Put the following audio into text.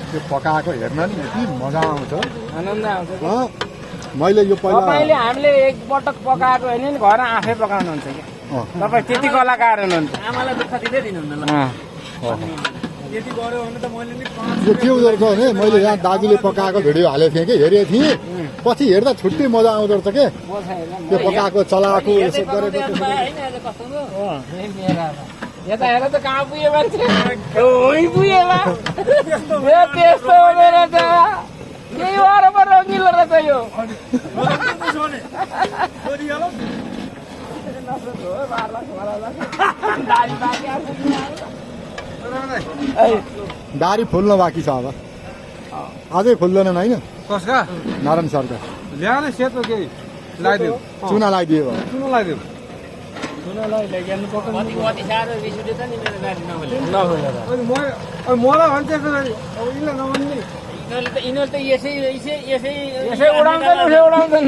त्यो पकाएको हेर्न नि यति मजा आउँछ आनन्द आउँछ मैले यो पहिला तपाईँले हामीले एकपटक पकाएको होइन नि घर आफै पकाउनुहुन्छ कि तपाईँ त्यति कलाकार हुनुहुन्छ आमालाई दुःख दिँदै दिनुहुन्न यति गर्यो भने त मैले नि यो के हुँदो रहेछ भने मैले यहाँ दाजुले पकाएको भिडियो हालेको थिएँ कि हेरेको थिएँ पछि हेर्दा छुट्टै मजा आउँदो रहेछ के त्यो पकाएको चलाएको यसो गरेको यता हेर त कहाँ पुग्यो मान्छे पुग्यो त्यस्तो हुँदो रहेछ यही वरपर रङ्गिलो रहेछ यो दारी फुल्न बाँकी छ अब अझै फुल्दैन होइन कसका नारायण सरका ल्याएर सेतो के लगाइदियो चुना लगाइदियो चुनो लगाइदियो मलाई भन्छ यिनीहरूले नभन्ने यिनीहरूले त यसै उडाउँछन्